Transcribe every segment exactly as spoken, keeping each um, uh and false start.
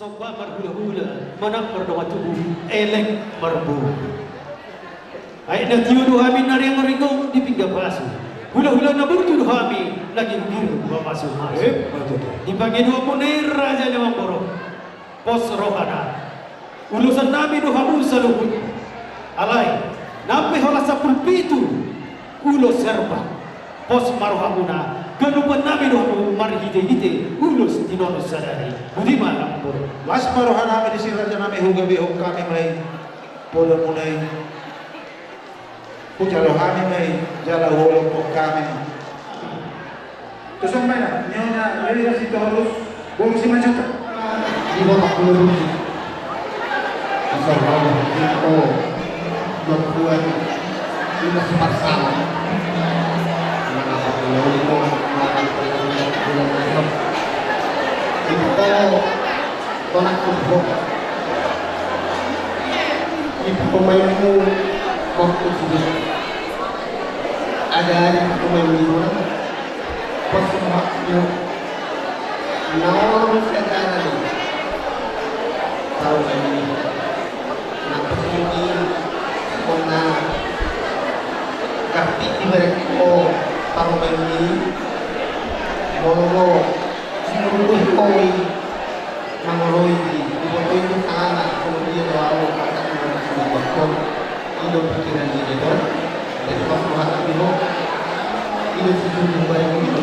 Somba marhulahula, manang mardomu tubu, elek marboru. Aek na tio do hami na ringanringan di pinggan pasu. Hulahula na burju do hami na girgir mamasumasu. Eh, betul. Di pangidoanmuna i raja ni amangboru, pos rohana, ulosannami do hamu saluhut. Alai nang pe holan sampulu pitu ulos herbang, pos ma rohamuna, ganupannami do hamu marhitehite ulos tinonun sadari. Boti ma amangboru. Las ma rohanami disi rajanami, hugabehon hami ma i poda muna i. Hujalo hami ma i jala huolophon hami. Tuson ma i na, nyonya Leli Sitorus, boru Simanjuntak. Di babak dua puluh. Asal babak itu dua puluh lima sempat sama. Mana apa dulu itu, mana apa dulu itu. Itu tonak kubok. Itu pemainmu waktu sudah ada di pemain di mana? Pas waktu naon sekarang ini? Tahu ini. Nang pas ini, kona karti di mereka ko, tahu ini. Molo, molo, molo, molo, mangoloi, diboto i tu halana, kemudian lalu kata kemudian sudah bakon, ido pikiran dia do, jadi pas rohana biro, ido sujud di badan itu,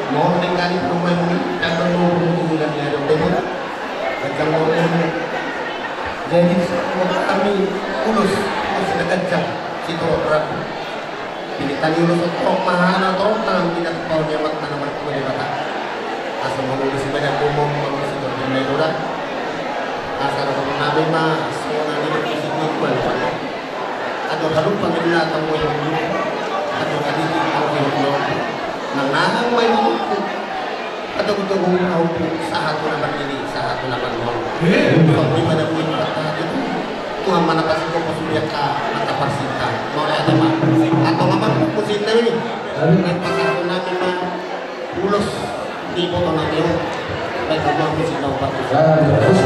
mau nenggali rumah ini, kadang mau berhubungan dia do, demo, kacang mau ini. Jadi, semua kami, ulos, ulos sudah kacang, situ ragu. Pinta ni ulos torop ma hana torop tangan pinta tu paon ni Amanta na martua Debata. Asa mangolu sibadan gomong mangolu sitorop ni Debata. Asa dohonon nami ma songon na nidok ni si Tuhan. Ajo halumpang inna tonggo i. Ajo haditi tonggo i. Nang nahang ma i mangolu. Atau betul guru kau sahat tu na marnini, sahat tu na marnono. Eh? Kau di mana pun kata itu. Tuhan mana pasti kau pasti dia ka mata parsita. Mau lihat apa? Atau apa pun sita ini. Amin. Apa satu nama ma ulos di foto nama. Baik, apa pun sita apa pun. Ah, ya, terus.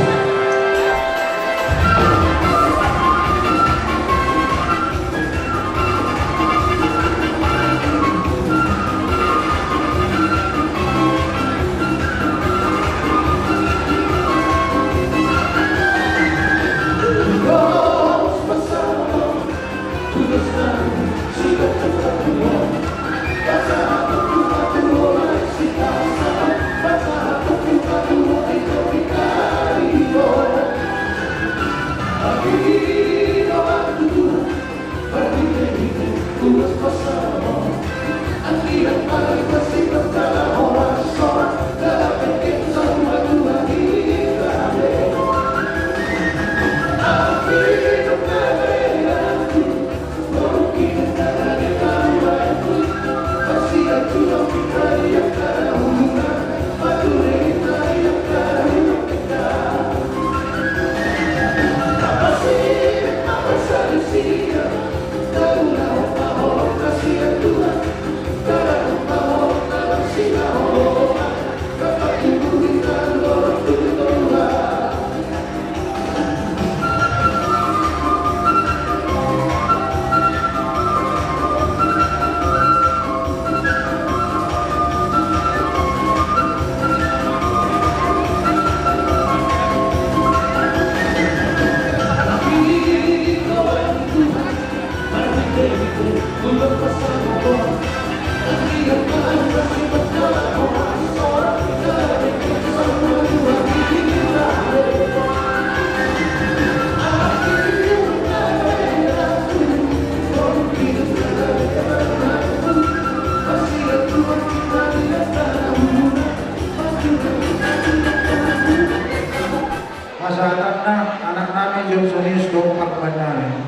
Pasahatanna anak nami Johnsonius dohot pangkuban nami.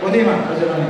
Boti ma, pasahatanna.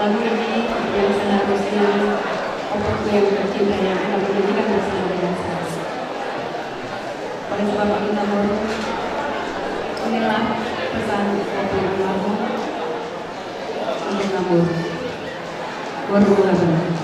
Lagu ini yang seharusnya untuk yang tercinta yang akan menyanyikan bersama dengan saya. Oleh sebab itu, Namur, inilah pesan Bapak Ibu Namur untuk Namur. Warung Laba.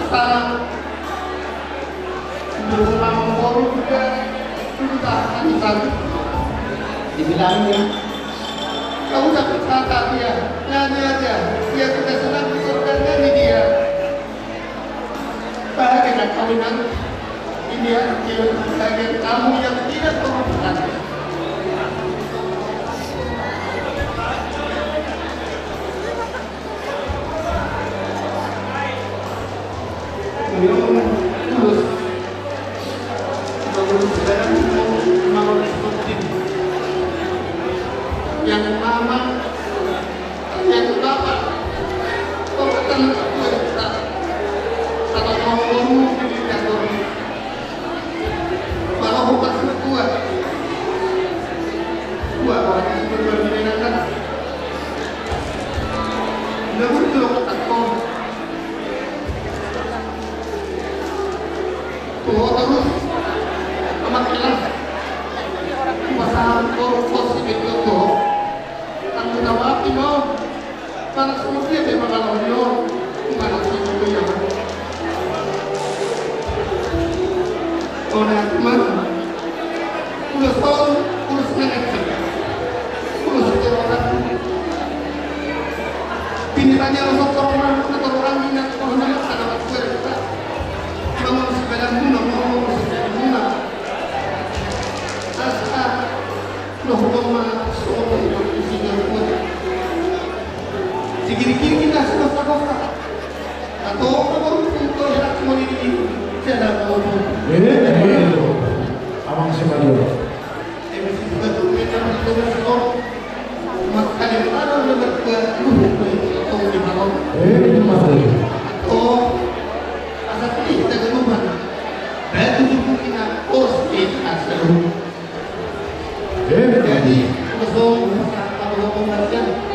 Tangan. Dulu mamang boru juga. Dulu tahan di sana. Dibilangnya, "Kau sakit kata dia, nyanyi aja. Dia sudah senang di surga, nyanyi dia." Bahagia kawinan ini ya, bahagia kamu yang tidak perlu. Yang mama, yang bapa, kau kata lu tak boleh tak, kalau mau ngomong di kantor. Kalau bukan ketua, ketua orang itu berpindah. Nggak betul kata kau. Tuh, terus. Amat jelas. Pasangan korupsi itu tuh. Tanggung jawab, no. Panas musi ate mangalaho i, panas musi ate. Ona, man. Ulos on, ulos nangkin. Ulos itu orang. Bini tanya ulos orang, ulos orang ini, ulos nangkin, sana waktu kita. Bangun sepeda muna, bangun sepeda muna. Asa. Loh, gomma, sopo i do isi do kuat. Digirigiri kita sudah sakosa. Atau apa baru tu kau herak semua ini? Saya dah tahu tu. Eh, eh, amang si Mario. Eh, masih juga tu, kita masih juga sekolah. Makanya kita ada udah berdua, lu, kau di malam. Eh, itu masalah. Oh, asal kita ke rumah. Baik, itu mungkin, oh, kita asal. Jadi, langsung, langsung latihan.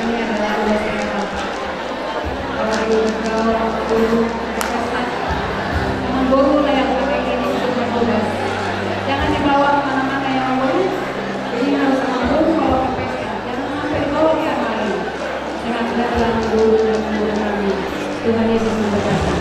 Ini adalah tugas saya, Pak. Kalau ibu tahu waktu berpesta, emang boru lah yang pakai ini untuk bertugas. Jangan dibawa kemana-mana ya, Bang Boru. Jadi harus sama boru kalau ke pesta. Jangan sampai dibawa ke yang lain. Dengan kedatangan boru dan boru kami. Tuhan Yesus memberkati.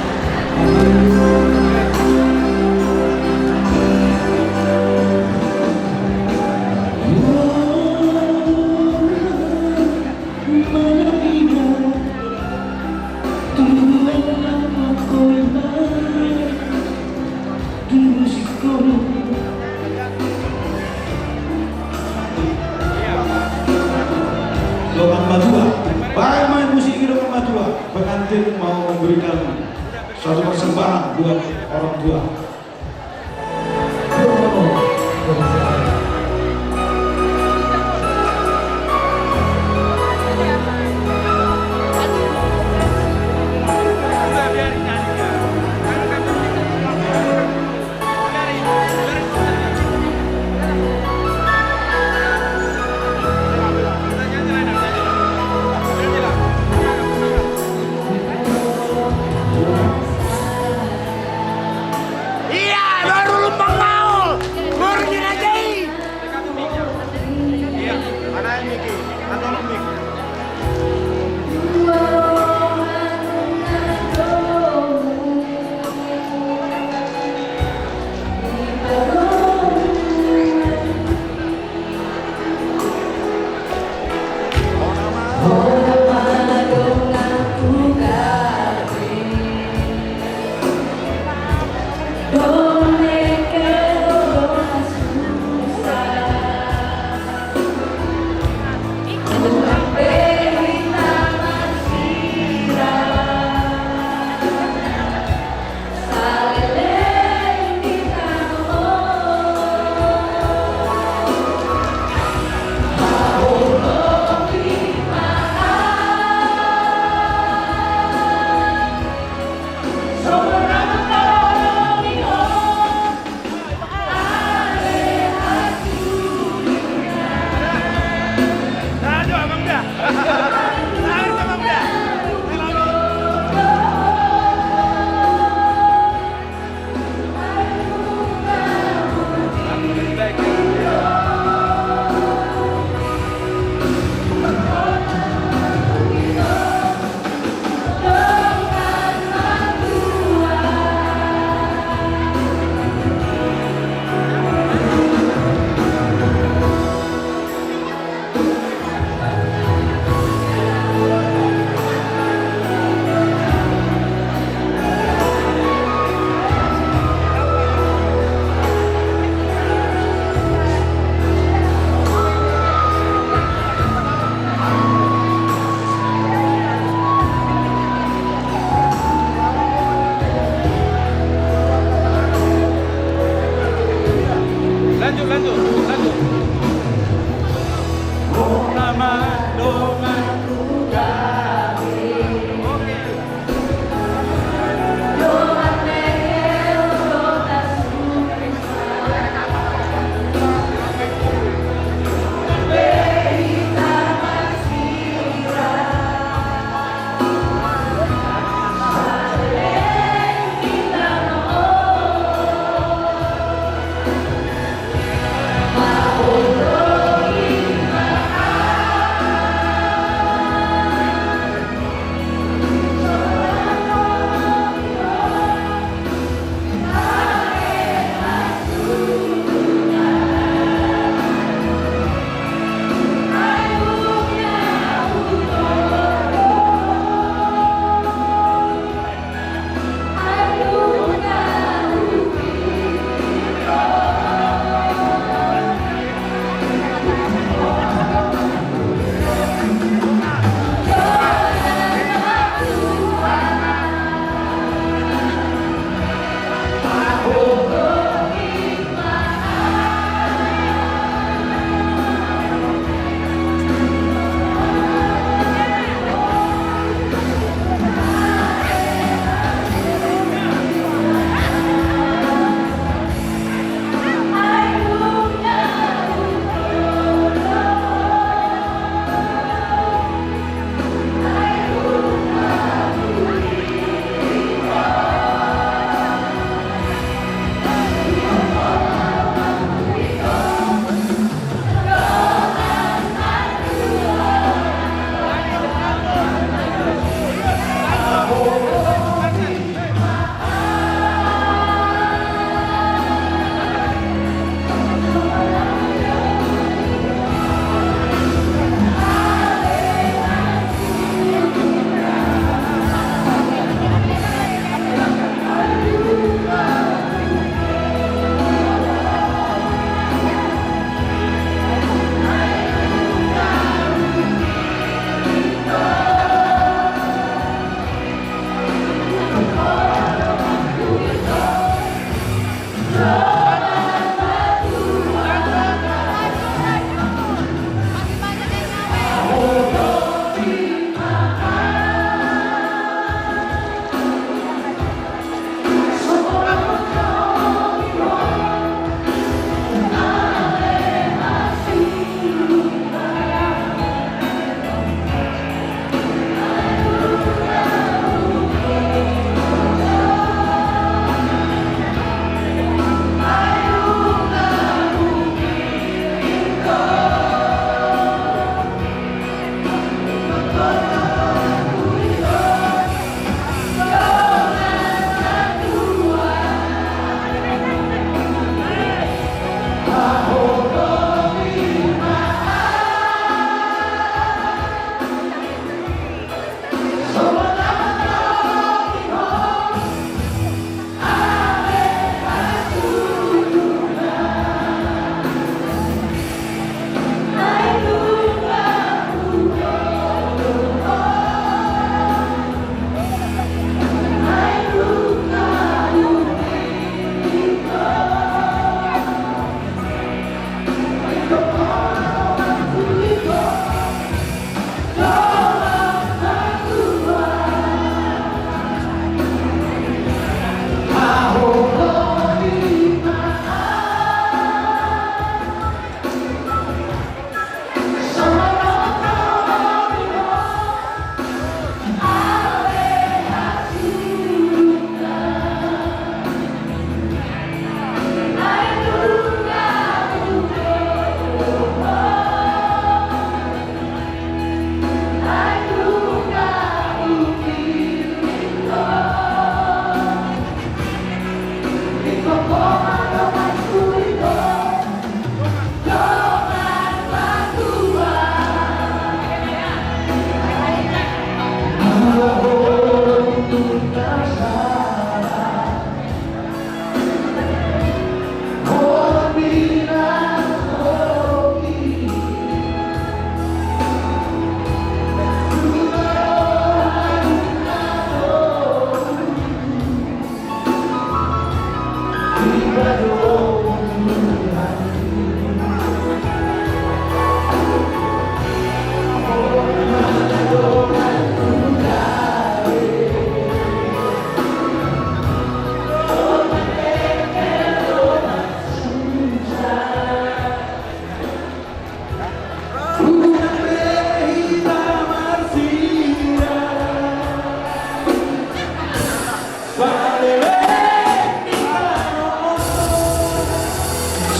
buat orang tua.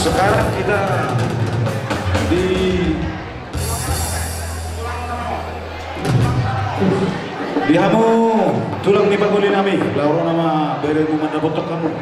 Sekarang kita di, di hamu tulang ni pangoli nami, laho ro nama beremu mandapothon hamu.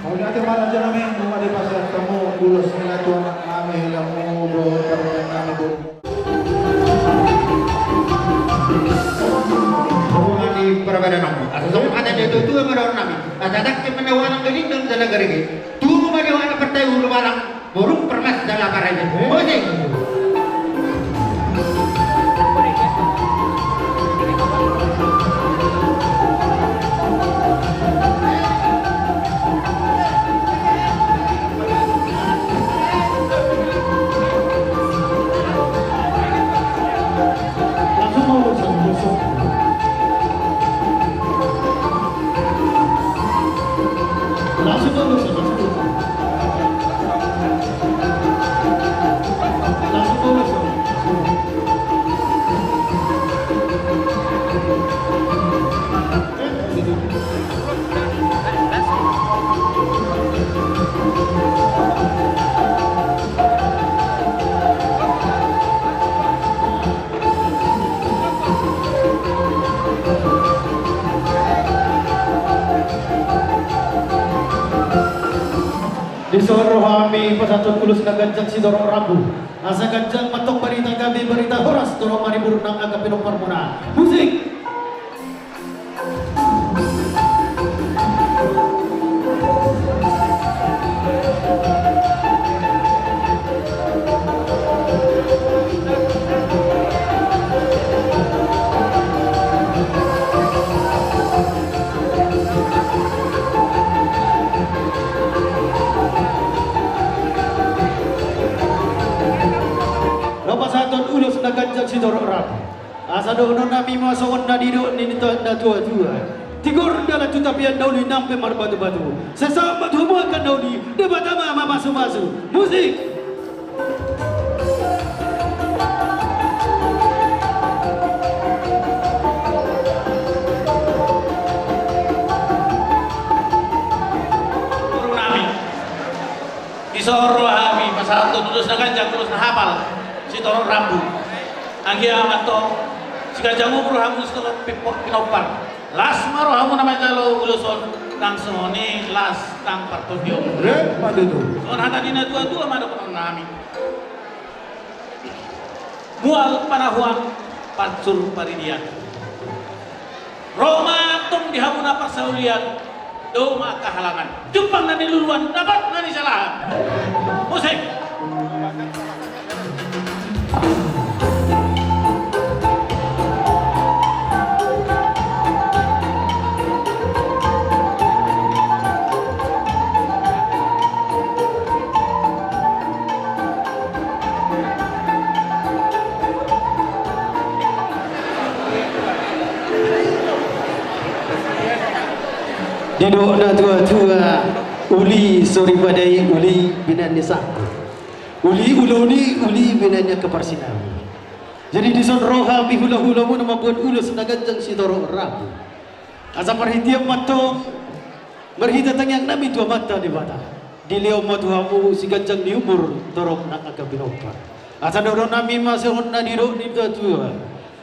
Mauliate ma raja nami, nunga dipasahat hamu ulos ni natuatua nami, hela hamu dohot pardongan nami, dohot. Hurang ni parbadanonmu. Asa songon hata ni natuatua ma dohonon nami. Asa tangke ma na hualang gading dohot jala garege. Tubu ma di hualang partai ulu balang. Borung parmas jala parajin. Mojing. Dison rohami pasahathon ulos na ganjang sitorop rambu. Asa ganjang ma antong barita gabe, barita horas, torop maribur nang angka pinomparmuna. Musik. Laho pasahathon ulos na ganjang sitorop rambu. Asa dohononnami ma songon na nidok ni natuatua: Tigor dalan tu tapian na uli, nang pe marbatubatu, sai sahat ma tu hamuaon na uli, Debata ma mamasumasu. Musik. Gurunami, dison rohami pasahathon ulos na ganjang, ulos na hapal sitorop rambu. Anggiat ma antong siganjang umur hamu sitorop pi-, pinompar. Las ma rohamuna manjalo ulos on, nang songon i las nang partondion. Emma tutu. Songon hata ni natuatua ma dohononnami: Mual panahuan, pansur paridian. Ro ma antong di hamuna parsaulian, dao ma angka halangan. Jumpang na niluluan, dapot na nisalahan. Musik. Didok natuatua: Uli soripada i, uli binahen ni sangkut. Uli ulaon i, uli binahen ni angka parsinaon. Jadi dison rohami hulahulamuna mamboan ulos na ganjang sitorop rambu. Asa parhitean ma antong marhite tangiangnami tu Amanta Debata, dilehon ma tu hamu siganjang ni umur torop nang angka pinompar. Asa dohononnami ma songon na nidok ni natuatua: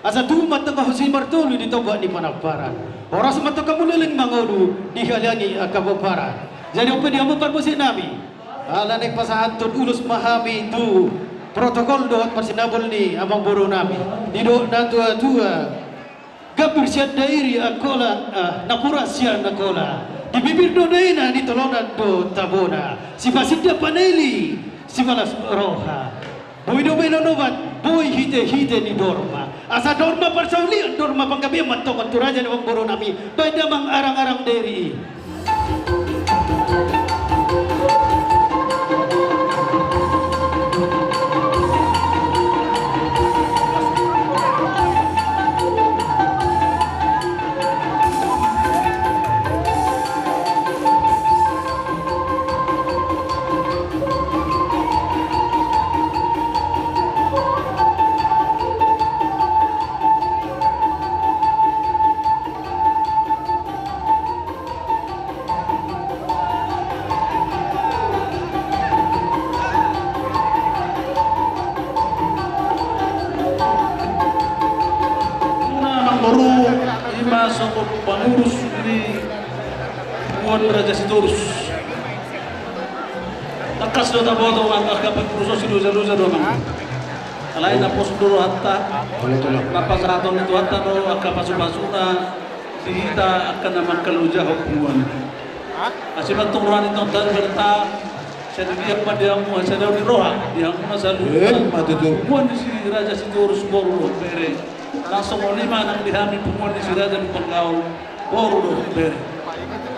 Asa tubu ma antong hamu simartolu di tombak ni panamparan. Horas ma antong hamu leleng mangolu dihalangi angka pomparan. Jadi on pe di hamu parmusiknami, ala naeng pasahathon ulos ma hami tu protokol dohot parsinabol ni amangborunami. Didok natuatua: Gambir sian Dairi Angkola, ah, napuran sian Angkola. Di bibir do daina, di tolonan do tabona. Sipasindak panelei, sipalas roha. Boi do mela nobat, boi hitehite ni dorma. Asa dorma parsaulian, dorma panggabean ma antong on tu raja ni amangborunami, baen damang arangarang Dairi i. Amangboru, ima songon pangurus ni punguan Raja Sitorus. Tangkas do taboto angka pangurus on, sidojadoja do amang. Alai na pos do rohanta, na pasahaton ni Tuhanta do angka pasupasuna di hita angka na mangkalojahon punguan. Asi ma antong roha ni Tuhanta di hita, sai dilehon ma di hamu hasadaon ni roha di hamu na saluhut. Emma tutu. Punguan ni si Raja Sitorus boru dohot bere. Laos songon i ma nang di hami punguan ni si Raja Lumban Gaol boru dohot bere.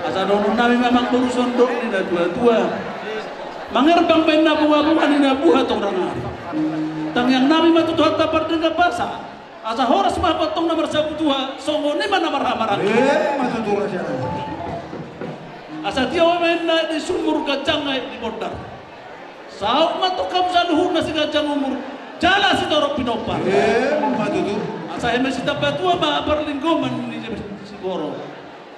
Asa dohononnami ma amangboru, songon nidok ni natuatua: Mangerbang baen na buhabua, ninna buha tong rangar. Tangiangnami ma tu Tuhanta pardenggan basa, asa horas ma hamu antong na marsaputua, songon i ma na marhahamaranggi. Emma tutu, raja. Asa tio ma inna di sumur, ganjang aek di bondar. Saut ma antong hamu saluhutna siganjang umur jala sitorop pinompar. Emma tutu. Asa eme sitambatua ma parlinggoman ni siborok.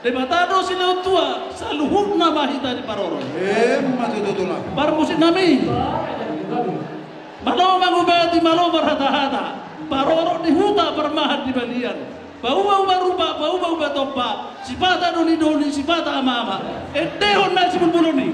Debata do silehon tua, saluhutna ma hita diparorot. Emma tutu, Tulang. Parmusik nami. Malo mangubati, malo marhatahata. Parorot di huta, parmahan di balian. Pauba-uba rupa, pauba-uba tompa. Sipata doli-doli, sipata ama-ama. Endehon na sibulbulon i.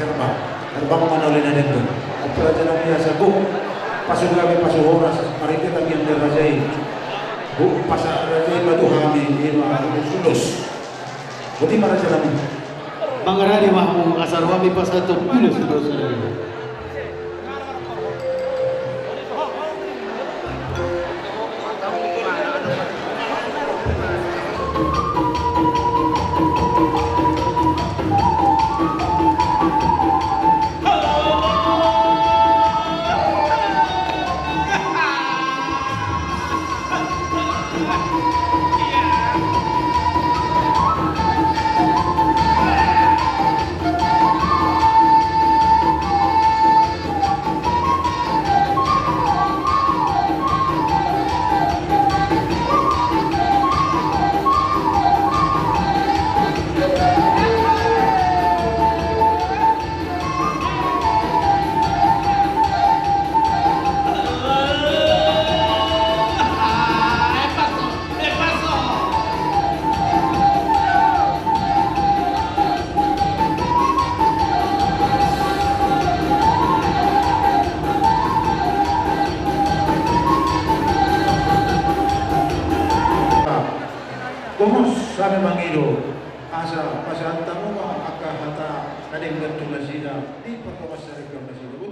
Herbang, herbang ma na uli na denggan. Ompung raja nami, asa gok pasu gabe pasu horas, marhite tangiang ni raja i. Gok pasahat raja i ma tu hami, ima ulos-ulos. Boti ma raja nami. Mangarade ma hamu, asa ro hami pasahathon ulos-ulos. Gomos hami mangido, asa pasahat hamu ma angka hata na denggan tu nasida di partomas saripeon nasida.